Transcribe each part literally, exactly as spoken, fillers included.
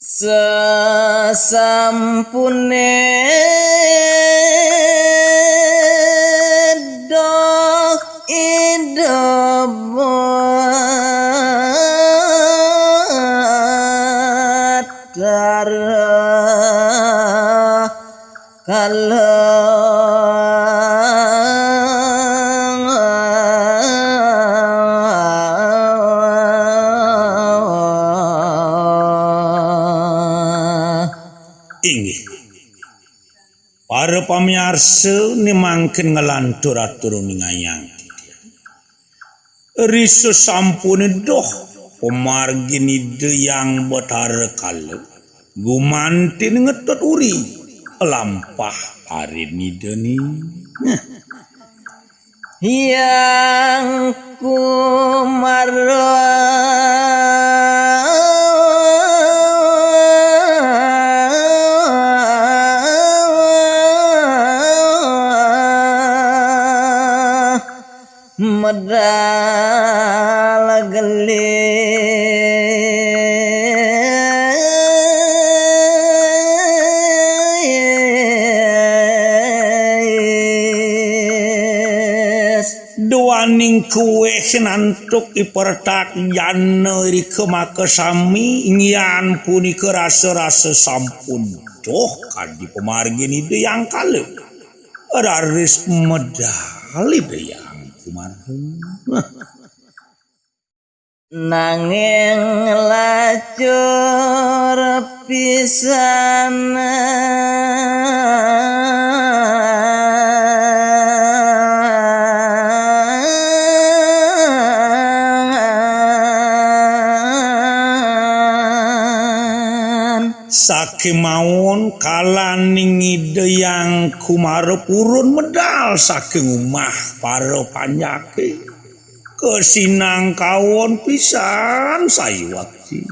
Sasampuné doh Ida Batara Kala. Inggih. Para pamiarsa, né mangkin nglantur atur uningayang titiang. Ri sasampuné doh pamargin Ida Hyang Batara Kala, gumanti ngetut uri lampah arin Idané. Nah. Hyang Kumara. Medal gelis. Duaning kuéh antuk ipertak jana irika makasami, inggih punika rasa-rasa sampun doh kadi pamargin Ida Hyang Kala. Raris medal Ida Hyang Kumara. Nanging lacur pisan. Sakémaon kalaning Ida Hyang Kumara purun medal saking umah para panjaké. Kasinangkaon pisan sayuwakti.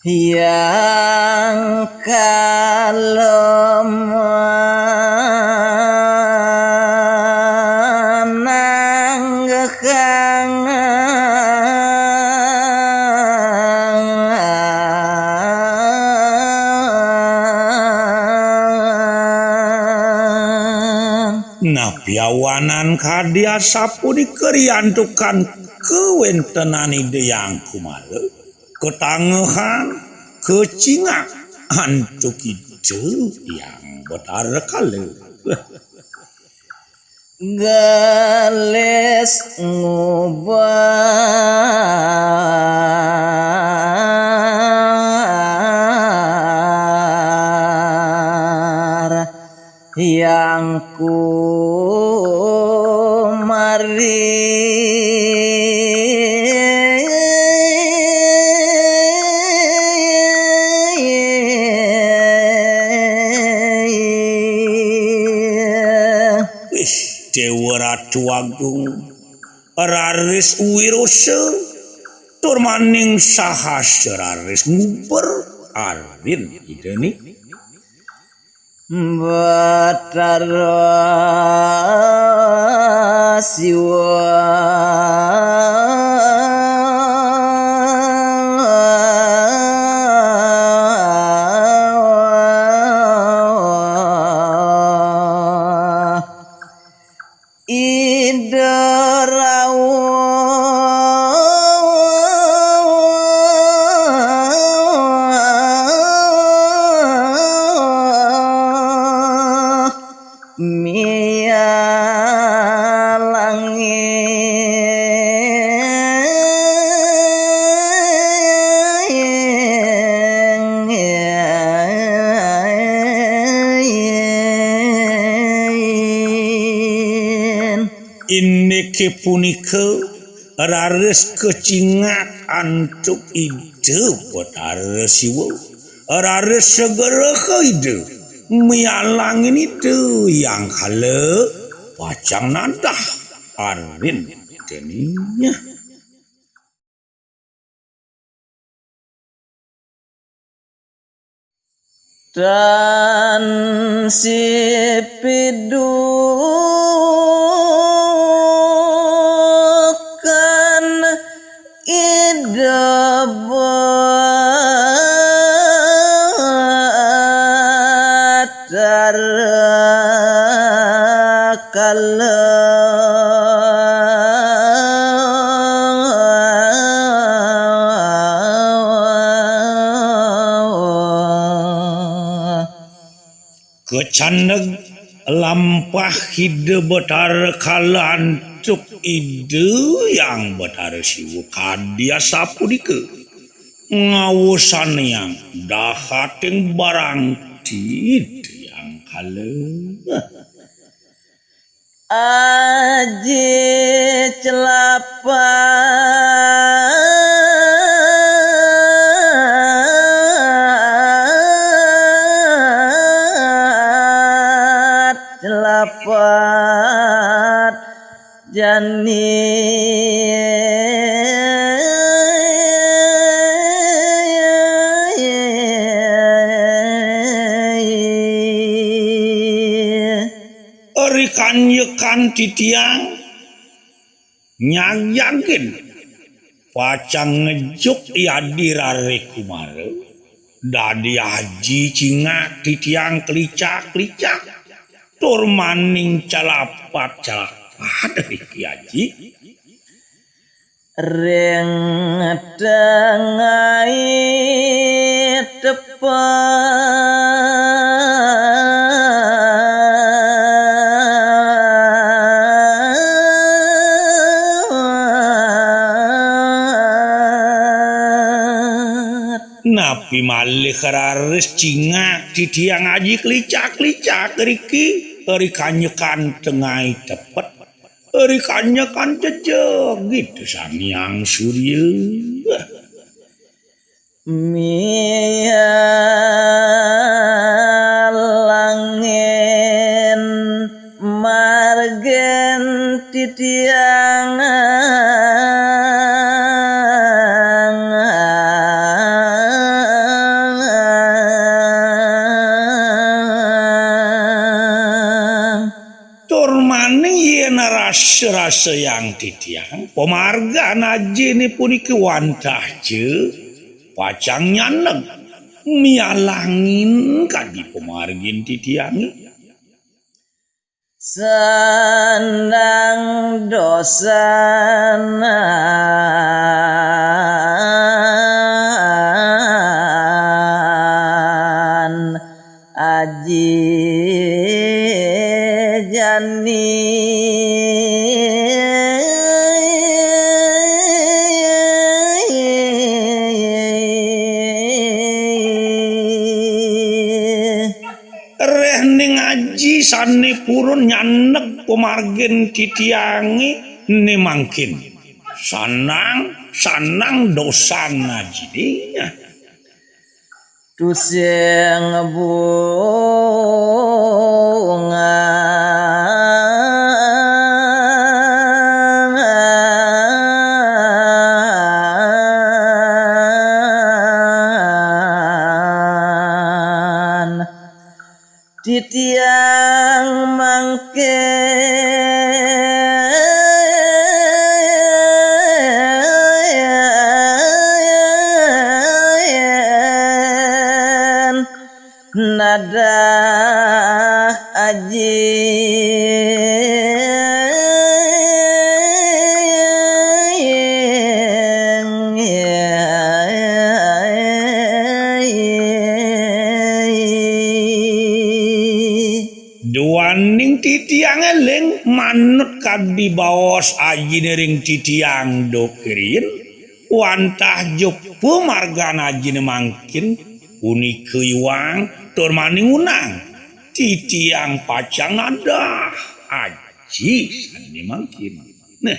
Hyang Kala mananggehang. Napi awanan kadi asapunika riantukan kawéntenan Ida Hyang Kumara, katangehang, kacingak antuk Ida Hyang Batara Kala. Gelis ngubar Hyang Kumara. Wih, Déwa Ratu Agung, raris wirosa, tur maning sahasa raris nguber arin Idané. Batara Siwa. Ida rawuh mialangin. Indiké punika raris kacingak antuk Ida Batara Siwa. Raris segera ka Ida, mialangin Ida Hyang Kala pacang nadah arin Idané. Tan sipidukan Ida Candeg lampah Ida Betara kala antuk Ida Hyang Betara Siwa kadi asapunika. Ngawasanayang dahating barang titiang kala. Aji celapat, celapat jani. Ri kanjekan titiang nyagjagin pacang ngejuk yadi rare kumara, dadi aji cingak titiang kelicak-kelicak, tur maning calapat-calapat riki aji. Ring tengahing tepet. Napi malih raris cingak titiang aji kelicak-kelicak riki, ri kanjekan tengahing tepet. Ri kanjekan jejegit Sang Hyang Surya. Mialangin margin titiang. Tur maning yén rasa-rasayang titiang, pamargan ajine puniki wantah ja pacang nyandeg mialangin kadi pamargin titiange. Sandang dosanan aji jani. Rehning aji sane purun nyandeg pamargin titiange ne mangkin. Sandang, sandang dosan ajine. Tusing bungan titiang mangkin nadah aji. Duaning titiang eling manut kadi baos ajine ring titiang duk riin, wantah ja pamargan ajine mangkin, punika iwang tur maning unang. Titiang pacang nadah aji sane mangkin. Nah,